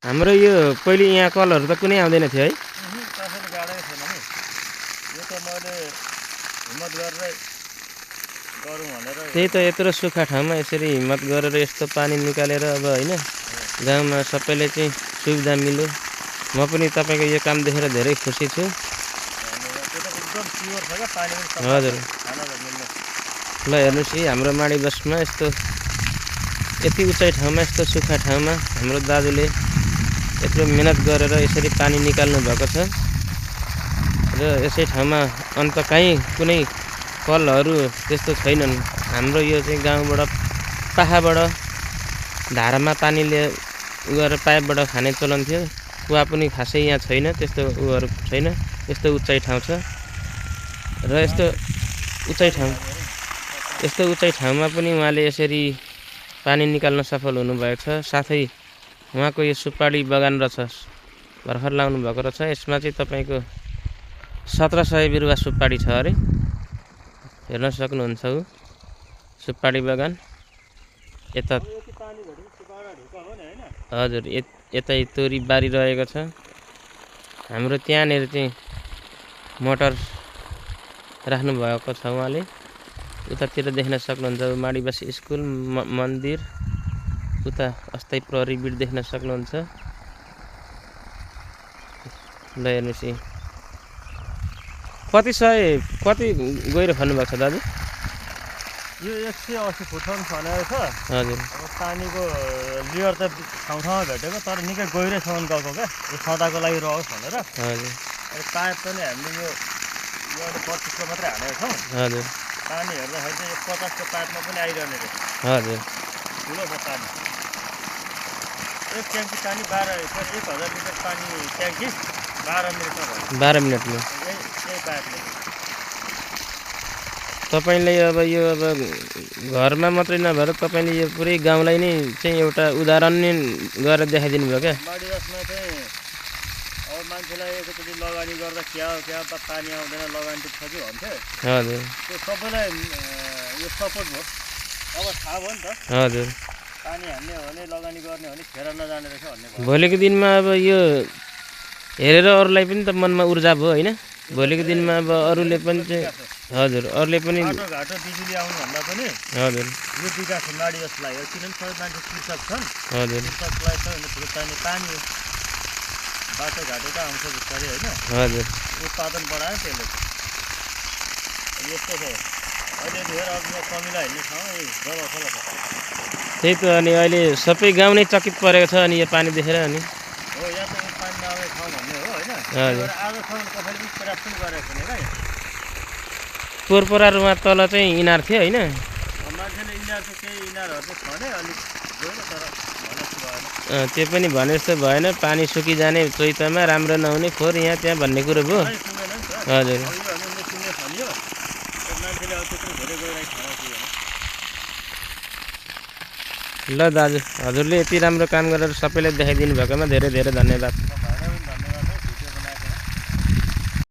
हाम्रो यो पहिले यहाँ कलहरु त कुनै आउँदैन थियो है। कसैले गाडेको छैन नि। यो त मैले हिम्मत गरेर गरौँ भनेर। त्यही त यत्रो सुक्खा ठाउँमा यसरी हिम्मत गरेर यस्तो पानी निकालेर अब हैन गाउँमा सबैले चाहिँ सुविधा मिल्यो। म पनि तपाईको यो काम देखेर धेरै खुसी छु। एकदम प्योर छ क्या पानी पनि सफा। हजुर खानालाई मिल्ने। ल हेर्नुस् है हाम्रो माडी बसमा यस्तो यति उचाइ ठाउँमा यस्तो सुक्खा ठाउँमा हाम्रो दाजुले यत्रो मेहनत गरेर यसरी पानी निकाल्नु भएको छ र यसै ठाउँमा अन्त कहीँ कुनै कलहरु त्यस्तो छैनन्। हाम्रो यो चाहिँ गाउँबाट पाखाबाट धारामा पानी गरेर पाइपबाट खाने चलन थियो। कुवा पनि खासै यहाँ छैन, त्यस्तो उहरु छैन। यस्तो उचाइ ठाउँ छ र यस्तो उचाइ ठाउँमा पनि उहाँले यसरी पानी निकाल्न सफल हुनुभएको छ। साथै उहाँको यो सुपारी बगान रहेछ, भर्खर लाउनु भएको रहेछ। यसमा चाहिँ तपाईको 1700 बिरुवा सुपारी छ अरे, हेर्न सक्नुहुन्छ। सुपारी बगान यता हजुर यतै तोरी बारी रहेको छ। हाम्रो त्यहाँनेर चाहिँ मटर राख्नु भएको छ उहाँले। उतातिर देख्न सक्नुहुन्छ माडीबासी स्कुल मन्दिर, उता अस्थायी प्रहरी बिट देख्न सक्नुहुन्छ। ल हेर्नुस् कति गहिरो खन्नु भएको छ दाजु? यो 180 फुटसम्म खनेको छ। हजुर अब पानीको लेयर त ठाउँ भेटेको, तर निकै गहिरोसम्म गएको क्या, यो सदाको लागि रहोस् भनेर। हजुर पाइप पनि हामीले यो 25 को मात्रै हानेको छौँ। हजुर पानी हेर्दाखेरि चाहिँ 50 को पाइपमा पनि आइरहने रहेछ। हजुर ठुलो छ पानी। एक ट्याङ्की पानी 1000 लिटर पानी ट्याङ्की 12 मिनटमा भयो। 12 मिनेटमा यही पाइपले। तपाईले अब यो घरमा मात्रै नभएर तपाईले यो पुरै गाउँलाई नै चाहिँ एउटा उदाहरण नै गरेर देखाइदिनु भयो क्या। माडी बसमा चाहिँ अब मान्छेलाई एकचोटि लगानी गर्दा क्या पानी आउँदैन, लगानी छ कि भन्थे। हजुर त्यो सबैलाई यो सपोर्ट भयो। अब थाहा भयो नि त। हजुर पानी हान्ने हो भने, लगानी गर्ने हो भने खेर नजाने रहेछ भन्ने भयो। भोलिको दिनमा अब यो हेरेर अरूलाई पनि त मनमा ऊर्जा भयो हैन। भोलिको दिनमा अब अरूले पनि चाहिँ हजुर अरूले पनि घाटो बिजुली आउनु भन्दा पनि हजुर यो विकास हो माडी बसलाई। किनभने सबै मान्छे कृषक छन्। हजुर कृषकलाई सबैभन्दा ठुलो चाहिने पानी हो। बाटो घाटो त आउँछ बिस्तारै होइन, हजुर उत्पादन बढायो त्यसले। यस्तो छ अहिले धेर अब कमिला हेर्ने ठाउँ जब छ। त्यही त अनि अहिले सबै गाउँ नै चकित परेको छ अनि यो पानी देखेर अनि हो यहाँ त यो पानी नआउने ठाउँ भन्ने हो होइन। हजुर आजसम्म कसैले पनि प्रयास पनि गरेको छैन क्या। पोरपोरारुमा तल चाहिँ इनार थियो हैन। मान्छेले इनार चाहिँ केही इनारहरू चाहिँ खने अलिक गयो, तर भएन। त्यो पनि भने जस्तो भएन। पानी सुकिजाने चैतमा, राम्रो नहुने खोर यहाँ त्यहाँ भन्ने कुरो भयो। हजुर ल दाजु, हजुरले यति राम्रो काम गरेर सबैलाई देखाइदिनु भएकोमा धेरै धेरै धन्यवाद।